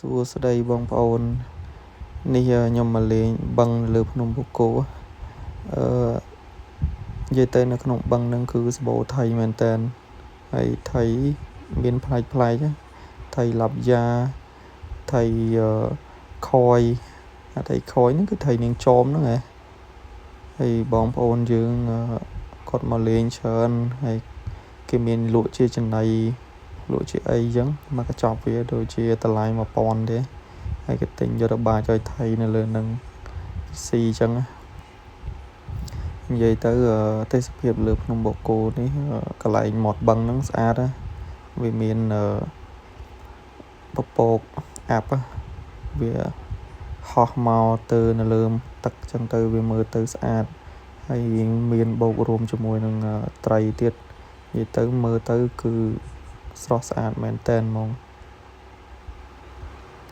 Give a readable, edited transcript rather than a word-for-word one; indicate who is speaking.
Speaker 1: សួស្តីបងប្អូននេះខ្ញុំមកលេងបឹងនៅលើភ្នំបូកគោអឺនិយាយទៅនៅក្នុងបឹងហ្នឹងគឺសម្បូរថៃមែនតើហើយថៃមានប្លែកប្លែកថៃឡាប់យ៉ាថៃខយអាថៃខយហ្នឹងគឺថៃនាងចោមហ្នឹងហ៎ហើយបងប្អូនយើងគាត់មកលេងច្រើនហើយគេមានលក់ជាចំណីលក់ជាអីចឹងមកកញ្ចប់វាដូចជាតម្លៃ1000ទេហើយគេទិញយកទៅបាចឲ្យថៃនៅលើនឹងស៊ីចឹងណានិយាយទៅទេសភាពលើភ្នំបូកគោនេះកន្លែងមាត់បឹងហ្នឹងស្អាតណាវាមានពពកអាប់វាហោះមកទៅនៅលើទឹកចឹងទៅវាមើលទៅស្អាតហើយមានបូករួមជាមួយនឹងត្រីទៀតនិយាយទៅមើលទៅគឺស្រស់ស្អាតមែនតើហ្មង។